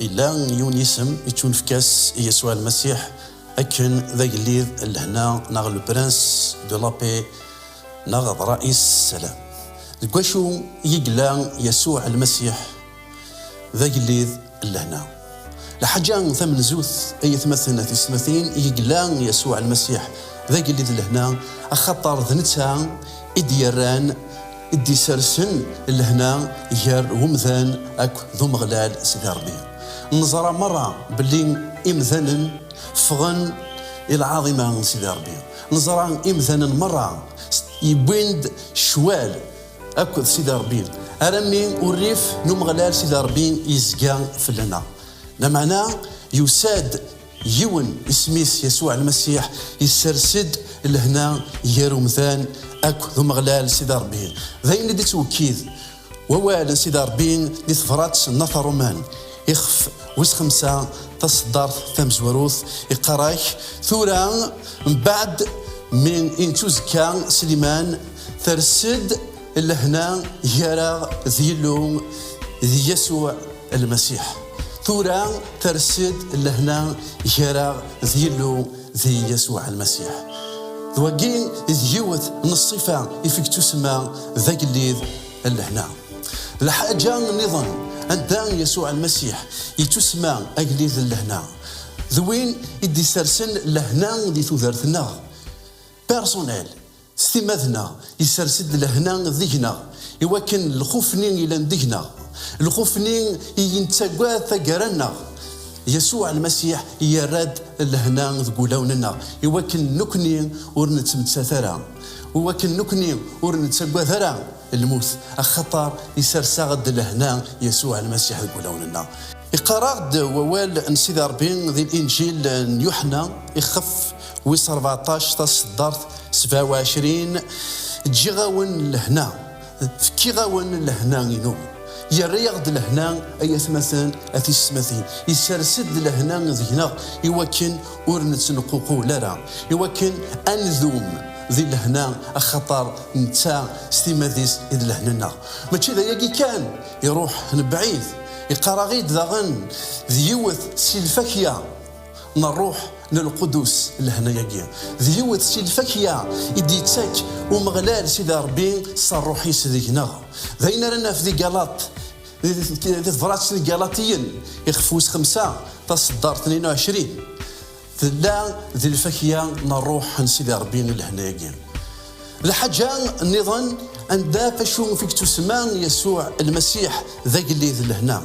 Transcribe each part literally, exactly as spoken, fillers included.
Yella yiwen yisem yettunefk-as i Yasuɛ Lmasiḥ akken d agellid n lehna, neɣ le prince de la paix, neɣ d ṛṛayis ssalam. Deg wacu i yella Yasuɛ Lmasiḥ d agellid n lehna? Lḥaǧa tamenzut, ay atmaten, a tisetmatin, i yella Yasuɛ Lmasiḥ d agellid n lehna, axaṭer d netta i d-yerran, i d-isersen lehna gar wemdan akked Umeɣlal Sidi Ṛebbi. Neẓra merra belli imdanen ffɣen i lɛaḍima n Sidi Ṛebbi. Neẓra imdanen merra s-, yewwin-d ccwal akked Sidi Ṛebbi, armi urrif n Umeɣlal Sidi Ṛebbi yezga fell-aneɣ. Lameɛna yusa-d yiwen, isem-is Yasuɛ Lmasiḥ, yessers-d lehna gar umdan akked Umeɣlal Sidi Ṛebbi. D ayen i d-ittwekkid wawal n Sidi Ṛebbi di tebrat n At Ṛuman, ixef wis xemsa, taṣeddart tamezwarut, iqqar-ak: "Tura, mbeɛd mi i nettuzekka s liman, ters-d lehna gar-aɣ d Yillu, d Yasuɛ Lmasiḥ." Tura ters-d lehna gar-aɣ d Yillu, d Yasuɛ Lmasiḥ. D wagi i d yiwet n ṣṣifa i f-ittusemma d agellid n lehna. Lḥaǧa nniḍen anda Yasuɛ Lmasiḥ yettusemma agellid n lehna, d win i d-isersen lehna di tudert-nneɣ. Personnel, s timmad-nneɣ, yessers-d lehna deg-neɣ, i wakken lxuf-nni yellan deg-neɣ, lxuf-nni i nettagad taggara-nneɣ, Yasuɛ Lmasiḥ yerra-d lehna deg wulawen-nneɣ, i wakken nekkni ur nettmettat ara, i wakken nekkni ur nettagad ara lmut, axaṭer isers-aɣ-d lehna Yasuɛ Lmasiḥ deg wulawen-nneɣ. Iqqar-aɣ-d wawal n Sidi Ṛebbi di Linǧil n Yuḥenna, ixef wis rbeɛṭac, taṣeddart sebɛa u ɛecrin: "Ǧǧiɣ-awen lehna, fkiɣ-awen lehna-inu." Yerra-yaɣ-d lehna, ay atmaten, a tisetmatin. Yessers-d lehna deg-neɣ i wakken ur nettneqququl ara, i wakken ad ndum di lehna, axaṭer netta s timmad-is i d lehna-nneɣ. Mačči d ayagi kan, iruḥ mebɛid, iqqar-aɣ-id daɣen d yiwet si lfakya n Ṛṛuḥ n Lqudus lehna-agi. D yiwet si lfakya i d-yettak Umeɣlal Sidi Ṛebbi s Ṛṛuḥ-is deg-neɣ. D ayen ara naf di Galat, di, di, di tebrat n Igalatiyen, ixef wis xemsa, taṣeddart tnin u ɛecrin. Tella d lfakya n Ṛṛuḥ n Sidi Ṛebbi lehna-agi. Lḥaǧa nniḍen, anda f acu f i yettusemma Yasuɛ Lmasiḥ d agellid n lehna?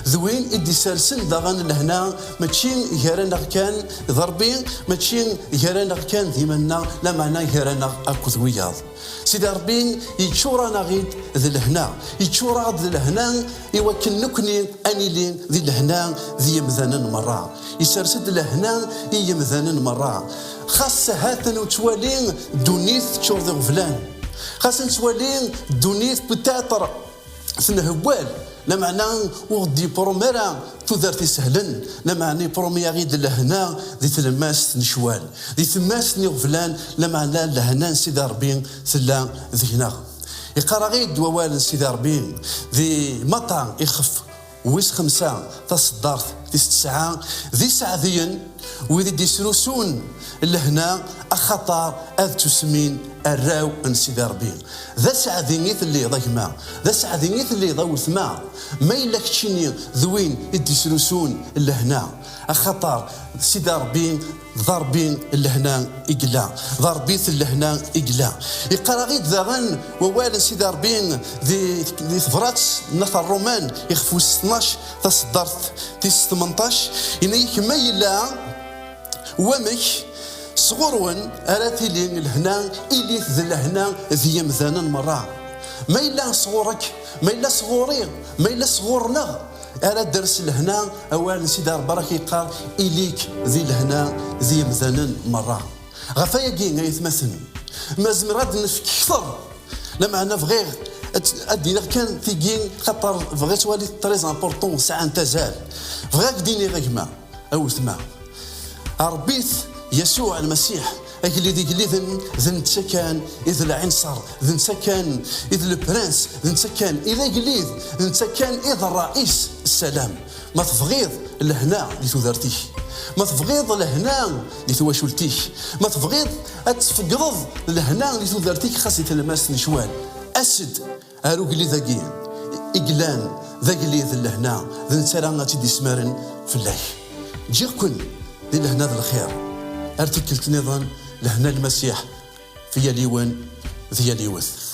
D win i d-isersen daɣen lehna, mačči gar-aneɣ kan d Ṛebbi, mačči gar-aneɣ kan d iman-nneɣ, lameɛna gar-aneɣ akked wiyaḍ. Sidi Ṛebbi yeččur-aneɣ-id d lehna, yeččur-aɣ-d d lehna i wakken nekkni ad nili di lehna d yemdanen merra. Yessers-d lehna i yemdanen merra. Xas ahat nettwali ddunit teččur d iɣeblan, xas nettwali ddunit peut-être tenhewwal, lameɛna ur d-yeppṛum ara tudert isehlen, lameɛna yeppṛumi-yaɣ-id lehna di tlemmast n ccwal, di tlemmast n iɣeblan, lameɛna lehna n Sidi Ṛebbi tella deg-neɣ. Iqqar-aɣ-id wawal n Sidi Ṛebbi di Matta, ixef wis xemsa, taṣeddart tis tesɛa: "D iseɛdiyen wid i d-isrusun lehna, axaṭer ad ttusemmin arraw n Sidi Ṛebbi." D aseɛdi i telliḍ a gma, d aseɛdi i telliḍ a weltma, ma yella keččini d win i d-isrusun lehna, axaṭer Sidi Ṛebbi d Ṛebbi n lehna i yella, d Ṛebbi n lehna i yella. Iqqar-aɣ-id daɣen wawal n Sidi Ṛebbi di, di tebrat n At Ṛṛuman, ixef wis tnac, taṣeddart tis tmenṭac, yenna-yak: "Ma yella wamek sɣur-wen ara tili lehna, ilit d lehna d yemdanen merra." Ma yella sɣur-k, ma yella sɣur-i, ma yella sɣur-neɣ, ara d-ters lehna, awal n Sidi Ṛebbi ara k-yeqqar: "Ilik di lehna d yemdanen merra." Ɣef ayagi, ay atmaten, ma zemreɣ ad d-nefk kter, lameɛna bɣiɣ ad, ad d-iniɣ kan tigi, xaṭer bɣiɣ ad twaliḍ très important, sɛant azal. Bɣiɣ ad k-d-iniɣ a gma, a weltma, Ṛebbit Yasuɛ Lmasiḥ Agellid igelliden, d netta kan i d lɛinṣer, d netta kan i d le prince, d netta kan i d agellid, d netta kan i d ṛṛaïs. Ssalam. Ma tebɣiḍ lehna di tudert-ik, ma tebɣiḍ lehna di twacult-ik, ma tebɣiḍ ad tfegreḍ lehna di tudert-ik, xas di tlemmast n ccwal, as-d ar ugellid-agi i yellan d agellid n lehna, d netta ara ad tt-id-ismaren fell-ak. Ǧǧiɣ-ken di lehna d lxir. Ar tikkelt nniḍen, lehna n Lmasiḥ f yal yiwen d yal yiwet.